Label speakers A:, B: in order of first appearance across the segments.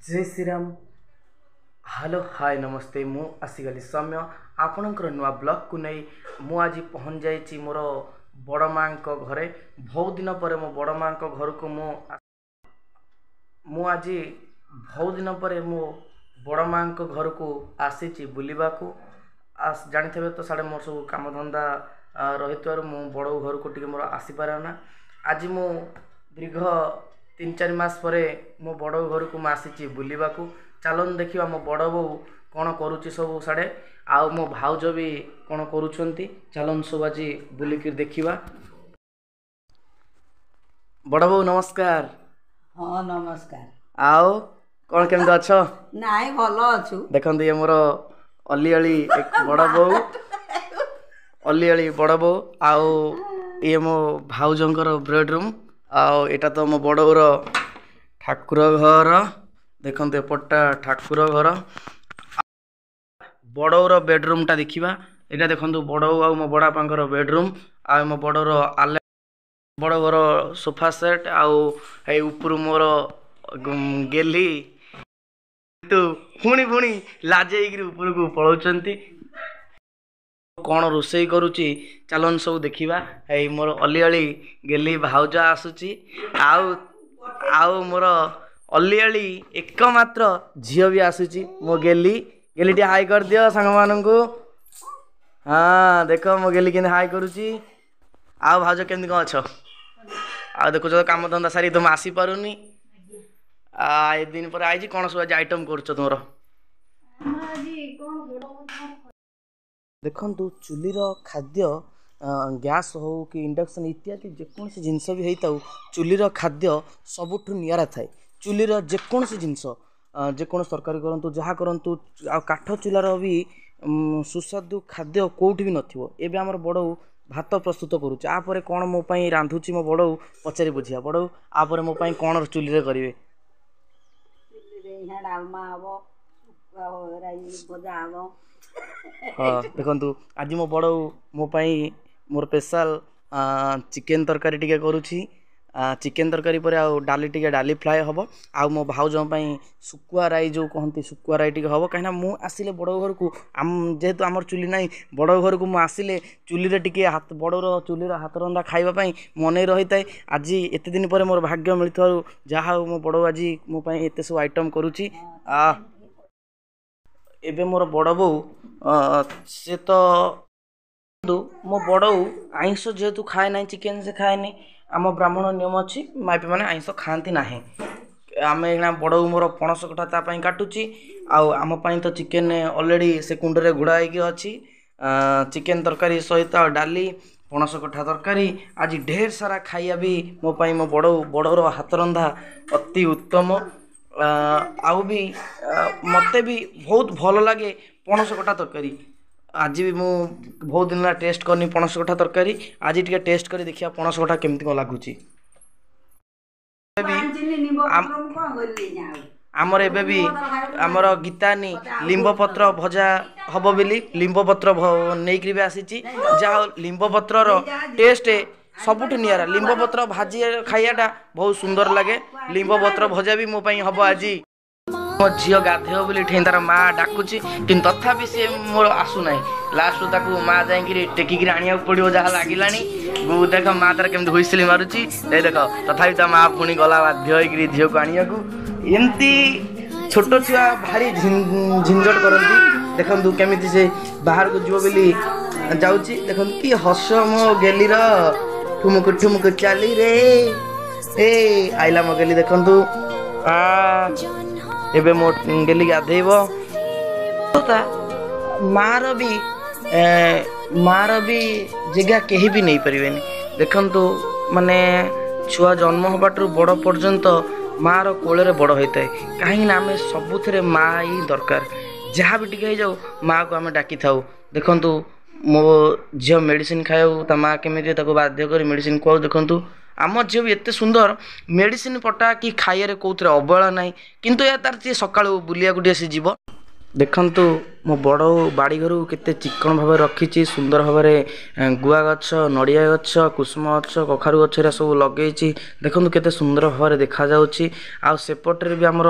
A: ଜୟ Shriram, hello, ହାଏ, ନମସ୍ତେ। ମୁଁ ଆସିଗଲି ସୌମ୍ୟ ଆପଣଙ୍କର ନୂଆ ବ୍ଲଗ୍କୁ ନେଇ। ମୁଁ ଆଜି ପହଞ୍ଚି ଯାଇଛି ମୋର ବଡ଼ ମାଆଙ୍କ ଘରେ। ବହୁତ ଦିନ ପରେ ମୋ ବଡ଼ ମାଆଙ୍କ ଘରକୁ ମୁଁ ଆଜି ବହୁତ ଦିନ ପରେ ମୋ ବଡ଼ ମାଆଙ୍କ ଘରକୁ ଆସିଛି ବୁଲିବାକୁ। ଜାଣିଥିବେ ତ, ସାଡ଼େ ମୋର ସବୁ କାମଧନ୍ଦା ରହିଥିବାରୁ ମୁଁ ବଡ଼ ଘରକୁ ଟିକେ ମୋର ଆସିପାରେ ନା। ଆଜି ମୁଁ ଦୀର୍ଘ 3-4 ମାସ ପରେ ମୋ ବଡ଼ ଘରକୁ ମୁଁ ଆସିଛି ବୁଲିବାକୁ। ଚାଲନ୍ତୁ ଦେଖିବା ମୋ ବଡ଼ ବୋଉ କ'ଣ କରୁଛି ସବୁ ସାଡ଼େ, ଆଉ ମୋ ଭାଉଜ ବି କ'ଣ କରୁଛନ୍ତି। ଚାଲନ୍ତୁ ସବୁ ଆଜି ବୁଲିକିରି ଦେଖିବା। ବଡ଼ ବୋଉ, ନମସ୍କାର।
B: ହଁ, ନମସ୍କାର।
A: ଆଉ କ'ଣ କେମିତି ଅଛ?
B: ନାଇଁ, ଭଲ ଅଛୁ।
A: ଦେଖନ୍ତୁ, ଇଏ ମୋର ଅଲିଅଳି ବଡ଼ ବୋଉ, ଅଲିଅଳି ବଡ଼ ବୋଉ, ଆଉ ଇଏ ମୋ ଭାଉଜଙ୍କର ବେଡ଼ରୁମ୍, ଆଉ ଏଇଟା ତ ମୋ ବଡ଼ ବୋଉର ଠାକୁର ଘର। ଦେଖନ୍ତୁ, ଏପଟଟା ଠାକୁର ଘର। ବଡ଼ଉର ବେଡ଼ରୁମ୍ଟା ଦେଖିବା। ଏଇଟା ଦେଖନ୍ତୁ, ବଡ଼ ଆଉ ମୋ ବଡ଼ ବାପାଙ୍କର ବେଡ଼ରୁମ୍, ଆଉ ମୋ ବଡ଼ର ଆଲେ ବଡ଼ ଘର ସୋଫା ସେଟ୍, ଆଉ ଏଇ ଉପରୁ ମୋର ଗେଲି ତୁ ପୁଣି ପୁଣି ଲାଜେଇକିରି ଉପରକୁ ପଳାଉଛନ୍ତି। କ'ଣ ରୋଷେଇ କରୁଛି, ଚାଲନ୍ତୁ ସବୁ ଦେଖିବା। ଏଇ ମୋର ଅଲିଅଳି ଗେଲି ଭାଉଜ ଆସୁଛି, ଆଉ ମୋର ଅଲିଅଳି ଏକମାତ୍ର ଝିଅ ବି ଆସୁଛି, ମୋ ଗେଲି। ଗେଲି, ଟିକେ ହାଇ କରିଦିଅ ସାଙ୍ଗମାନଙ୍କୁ। ହଁ, ଦେଖ ମୋ ଗେଲି କେମିତି ହାଇ କରୁଛି। ଆଉ ଭାଉଜ, କେମିତି କ'ଣ ଅଛ? ଆଉ ଦେଖୁଛ, କାମ ଧନ୍ଦା ସାରି ତୁମେ ଆସିପାରୁନି, ଏ ଦିନ ପରେ ଆଇଛି। କ'ଣ ସବୁ ଆଜି ଆଇଟମ୍ କରୁଛ ତୁମର? ଦେଖନ୍ତୁ, ଚୁଲିର ଖାଦ୍ୟ, ଗ୍ୟାସ୍ ହଉ କି ଇଣ୍ଡକ୍ସନ୍ ଇତ୍ୟାଦି ଯେକୌଣସି ଜିନିଷ ବି ହେଇଥାଉ, ଚୁଲିର ଖାଦ୍ୟ ସବୁଠୁ ନିଆରା ଥାଏ। ଚୁଲିର ଯେକୌଣସି ଜିନିଷ, ଯେକୌଣସି ତରକାରୀ କରନ୍ତୁ, ଯାହା କରନ୍ତୁ, ଆଉ କାଠ ଚୁଲାର ବି ସୁସ୍ୱାଦୁ ଖାଦ୍ୟ କେଉଁଠି ବି ନଥିବ। ଏବେ ଆମର ବଡ଼ଉ ଭାତ ପ୍ରସ୍ତୁତ କରୁଛି। ଆପରେ କ'ଣ ମୋ ପାଇଁ ରାନ୍ଧୁଛି ମୋ ବଡ଼ଉ, ପଚାରି ବୁଝିବା। ବଡ଼ଉ, ଆପରେ ମୋ ପାଇଁ କ'ଣ ଚୁଲିରେ କରିବେ?
B: ଡାଲମା ହବ, ଭଜା ହବ।
A: ହଁ, ଦେଖନ୍ତୁ, ଆଜି ମୋ ବଡ଼ଉ ମୋ ପାଇଁ ମୋର ସ୍ପେଶାଲ ଚିକେନ୍ ତରକାରୀ ଟିକେ କରୁଛି। ଚିକେନ୍ ତରକାରୀ ପରେ ଆଉ ଡାଲି ଟିକେ, ଡାଲି ଫ୍ରାଏ ହେବ, ଆଉ ମୋ ଭାଉଜଙ୍କ ପାଇଁ ଶୁଖୁଆ ରାଇ ଯେଉଁ କହନ୍ତି, ଶୁଖୁଆ ରାଇ ଟିକେ ହେବ। କାହିଁକିନା ମୁଁ ଆସିଲେ ବଡ଼ ଘରକୁ, ଯେହେତୁ ଆମର ଚୁଲି ନାହିଁ, ବଡ଼ ଘରକୁ ମୁଁ ଆସିଲେ ଚୁଲିରେ ଟିକେ ହାତ, ବଡ଼ର ଚୁଲିର ହାତ ରନ୍ଧା ଖାଇବା ପାଇଁ ମନେଇ ରହିଥାଏ। ଆଜି ଏତେ ଦିନ ପରେ ମୋର ଭାଗ୍ୟ ମିଳିଥିବାରୁ ଯାହା ହଉ, ମୋ ବଡ଼ ଆଜି ମୋ ପାଇଁ ଏତେ ସବୁ ଆଇଟମ୍ କରୁଛି। ଏବେ ମୋର ବଡ଼ ବୋଉ ସେ ତ, ମୋ ବଡ଼ଉ ଆଇଁଷ ଯେହେତୁ ଖାଏ ନାହିଁ, ଚିକେନ୍ ସେ ଖାଏନି। ଆମ ବ୍ରାହ୍ମଣ ନିୟମ ଅଛି, ମାଇପୀମାନେ ଆଇଁଷ ଖାଆନ୍ତି ନାହିଁ। ଆମେ ଏଇନା ବଡ଼ଉ ମୋର ପଣସ କଠା ତା ପାଇଁ କାଟୁଛି, ଆଉ ଆମ ପାଇଁ ତ ଚିକେନ୍ ଅଲରେଡ଼ି ସେ କୁଣ୍ଡରେ ଘୋଡ଼ା ହେଇକି ଅଛି। ଚିକେନ୍ ତରକାରୀ ସହିତ ଡାଲି, ପଣସ କଠା ତରକାରୀ, ଆଜି ଢେର ସାରା ଖାଇବା ବି ମୋ ପାଇଁ ମୋ ବଡ଼ଉ। ବଡ଼ର ହାତ ରନ୍ଧା ଅତି ଉତ୍ତମ, ଆଉ ବି ମୋତେ ବି ବହୁତ ଭଲ ଲାଗେ ପଣସ କଠା ତରକାରୀ। ଆଜି ବି ମୁଁ ବହୁତ ଦିନ ହେଲା ଟେଷ୍ଟ କରିନି ପଣସ କଠା ତରକାରୀ। ଆଜି ଟିକେ ଟେଷ୍ଟ କରି ଦେଖିବା ପଣସ କଠା କେମିତି କ'ଣ ଲାଗୁଛି। ଆମର ଏବେ ବି ଆମର ଗୀତାନି ଲିମ୍ବ ପତ୍ର ଭଜା ହବ ବୋଲି ଲିମ୍ବ ପତ୍ର ନେଇକରି ବି ଆସିଛି। ଯାହା ହଉ, ଲିମ୍ବ ପତ୍ରର ଟେଷ୍ଟ ସବୁଠୁ ନିଆରା। ଲିମ୍ବ ପତ୍ର ଭାଜି ଖାଇବାଟା ବହୁତ ସୁନ୍ଦର ଲାଗେ। ଲିମ୍ବ ପତ୍ର ଭଜା ବି ମୋ ପାଇଁ ହବ ଆଜି। ମୋ ଝିଅ ଗାଧେଇବ ବୋଲି ଠେଇଁ ତାର ମା ଡାକୁଛି, କିନ୍ତୁ ତଥାପି ସିଏ ମୋର ଆସୁନାହିଁ। ଲାଷ୍ଟକୁ ତାକୁ ମା ଯାଇକିରି ଟେକିକିରି ଆଣିବାକୁ ପଡ଼ିବ ଯାହା ଲାଗିଲାଣି। ଦେଖ, ମା ତାର କେମିତି ହୁଇସିଲି ମାରୁଛି, ଏଇ ଦେଖ। ତଥାପି ତା ମା ପୁଣି ଗଲା ବାଧ୍ୟ ହେଇକିରି ଝିଅକୁ ଆଣିବାକୁ। ଏମିତି ଛୋଟ ଛୁଆ ଭାରି ଝିଞ୍ଝଟ କରନ୍ତି। ଦେଖନ୍ତୁ କେମିତି ସେ ବାହାରକୁ ଯିବ ବୋଲି ଯାଉଛି। ଦେଖନ୍ତୁ କି ହସ ମୋ ଗେଲିର, ଠୁମୁକୁ ଠୁମୁକୁ ଚାଲି ରେ। ଏ ଆଇଲା ମୋ ଗେଲି, ଦେଖନ୍ତୁ। ଏବେ ମୋ ଗେଲି ଗାଧେଇବ। ମାର ବି ଜାଗା କେହି ବି ନେଇପାରିବେନି। ଦେଖନ୍ତୁ, ମାନେ ଛୁଆ ଜନ୍ମ ହେବାଠାରୁ ବଡ଼ ପର୍ଯ୍ୟନ୍ତ ମାଆର କୋଳରେ ବଡ଼ ହୋଇଥାଏ। କାହିଁକିନା ଆମେ ସବୁଥିରେ ମା' ହିଁ ଦରକାର। ଯାହା ବି ଟିକେ ହେଇଯାଉ, ମାଆକୁ ଆମେ ଡାକିଥାଉ। ଦେଖନ୍ତୁ, ମୋ ଝିଅ ମେଡ଼ିସିନ ଖାଇବାକୁ ତା ମା' କେମିତି ତାକୁ ବାଧ୍ୟ କରି ମେଡ଼ିସିନ ଖୁଆଉ। ଦେଖନ୍ତୁ, ଆମ ଝିଅ ବି ଏତେ ସୁନ୍ଦର, ମେଡ଼ିସିନ ପଟା କି ଖାଇବାରେ କେଉଁଥିରେ ଅବହେଳା ନାହିଁ। କିନ୍ତୁ ଏହା ତାର ଟିକେ ସକାଳୁ ବୁଲିବାକୁ ଟିକେ ସେ ଯିବ। ଦେଖନ୍ତୁ ମୋ ବଡ଼ ବାଡ଼ିଘରୁ କେତେ ଚିକ୍କଣ ଭାବରେ ରଖିଛି, ସୁନ୍ଦର ଭାବରେ ଗୁଆ ଗଛ, ନଡ଼ିଆ ଗଛ, କୁସୁମ ଗଛ, କଖାରୁ ଗଛ ଏରା ସବୁ ଲଗେଇଛି। ଦେଖନ୍ତୁ କେତେ ସୁନ୍ଦର ଭାବରେ ଦେଖାଯାଉଛି। ଆଉ ସେପଟରେ ବି ଆମର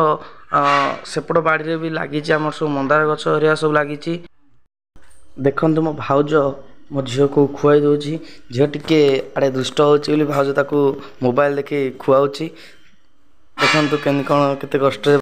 A: ସେପଟ ବାଡ଼ିରେ ବି ଲାଗିଛି ଆମର ସବୁ ମନ୍ଦାର ଗଛ ହେରିକା ସବୁ ଲାଗିଛି। ଦେଖନ୍ତୁ ମୋ ଭାଉଜ ମୋ ଝିଅକୁ ଖୁଆଇ ଦେଉଛି। ଝିଅ ଟିକେ ଆଡ଼େ ଦୁଷ୍ଟ ହେଉଛି ବୋଲି ଭାଉଜ ତାକୁ ମୋବାଇଲ ଦେଖି ଖୁଆଉଛି। ଦେଖନ୍ତୁ କେମିତି କ'ଣ କେତେ କଷ୍ଟରେ।